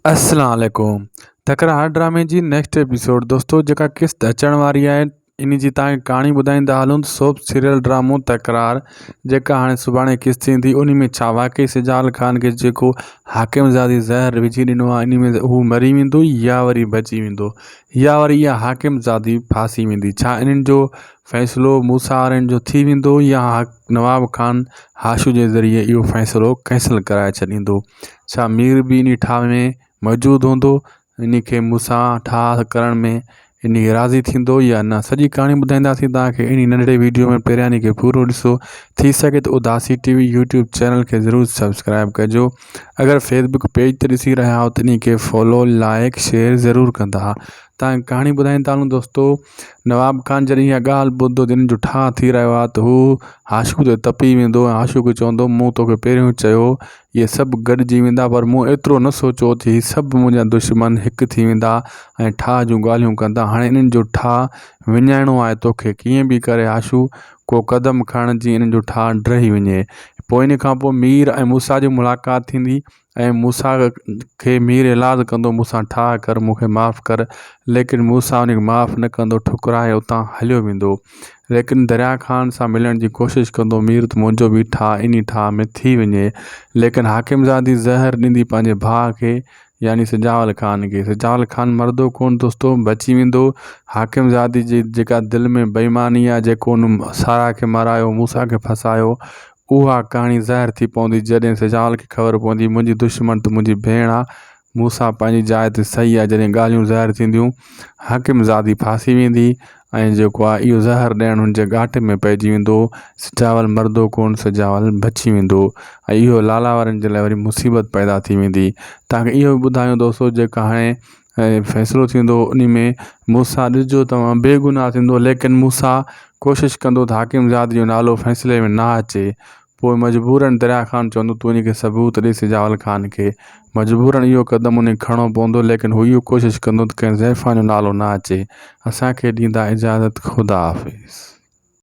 السلام عليڪم تڪرار ڊرامي جي نيڪسٽ ايپيسوڊ دوستو جيڪا قسط اچڻ واري آهي ان جي تان ڪهاڻي ٻڌائيندا هلون ته سوپ سيريل ڊرامو تڪرار جيڪا هاڻي سڀاڻي قسط ايندي ان ۾ ڇا واقعي سجال خان کي جيڪو حاڪم زادي زهر وجهي ڏنو آهي ان ۾ هو مري ويندو يا وري بچي ويندو يا وري اها حاڪم زادي ڦاسي ويندي ڇا انهن جو فيصلو موسيٰ وارن جو ٿي ويندو يا نواب خان هاشو جي ذريعي اهو فيصلو ڪينسل ڪرائي ڇڏيندو؟ ڇا مير به انهي ٺاهه ۾ موجود هوندو؟ انهي کي مون سان ٺاهه ڪرڻ ۾ انهي راضي ٿيندو يا نه؟ سڄي ڪهاڻي ٻڌائينداسين توهان کي انهي ننڍڙي ويڊيو ۾ پهريان انهي کي پورو ڏسو ٿي سگهي ته اداسي ٽي وي يوٽيوب چينل کي ضرور سبسڪرائب ڪجو اگر فيسبڪ پيج تي ڏسي رهيا آهيو ته انهي کي فالو لائڪ شيئر ضرور ڪندا تان ڪهاڻي ٻڌائين ٿا هلون دوستو نواب خان جڏهن اها ڳالهه ٻڌو ته هن جو ٺاهه ٿي رهيو آهي ته هو هاشو تي تپي ويندو ۽ هاشو کي چوندو مون توکي پهريون چيو اهي سڀ گڏجي ويندا پر مون ايترو نه سوچيو ته هي سڀ منهنجا دشمن هڪ ٿي ويندا ۽ ٺاهه جون ڳالهيون ڪندا هاڻي انهن جو ٺاهه وڃائڻو آهي توکي ڪيئن به ڪري هاشو ڪو قدم کڻ جيئن انهن جو ٺاهه ڊهي وڃي پوء ان کان پوء مير ۽ موسيٰ جي ملاقات ٿيندي ۽ موسيٰ کي مير ايلاز ڪندو مون سان ٺاهه ڪر مون کي معاف ڪر ليڪن موسيٰ ان کي معاف نه ڪندو ٺڪرائي اتان هليو ويندو ليڪن دريا خان سان ملڻ جي ڪوشش ڪندو مير ته منهنجو به ٺاهه انهي ٺاهه ۾ ٿي وڃي ليڪن حاڪم زادي زهر ڏيندي پنهنجي ڀاء کي يعني سجاول خان کي سجاول خان مردو ڪون دوستو بچي ويندو حاڪم زادي جي جيڪا دل ۾ بيماني آهي جيڪو ان سارا کي مارايو موسيٰ کي ڦسايو اها ڪهاڻي ظاهر ٿي پوندي جڏهن سجاول کي خبر پوندي منهنجي دشمن ته منهنجي ڀيڻ آ، مون سان پنهنجي جاء تي صحيح آ جڏهن ڳالهيون ظاهر ٿينديون حاڪم زادي ڦاسي ويندي ۽ جيڪو آ اهو زهر ڏيڻ هن جي ڳاٽي ۾ پئجي ويندو سجاول مردو ڪونه سجاول بچي ويندو ۽ اهو لالا وارن جي لاء وري مصيبت پيدا ٿي ويندي توهان کي اهو به ٻڌايون دوستو جيڪا هاڻي ۽ فيصلو ٿيندو انهي ۾ موسيٰ ڏسجو توهان بي گناهه ٿيندو ليڪن موسيٰ ڪوشش ڪندو ته حاڪم زادي جو نالو فيصلي ۾ نه اچي پوء مجبورن دريا خان چوندو تون انهي کي ثبوت ڏي سجاول خان کي مجبورن اهو قدم انهي کي کڻڻو پوندو ليڪن هو اهو ڪوشش ڪندو ته ڪنهن زائفان جو نالو نه اچي اسان کي ڏيندا اجازت خدا حافظ.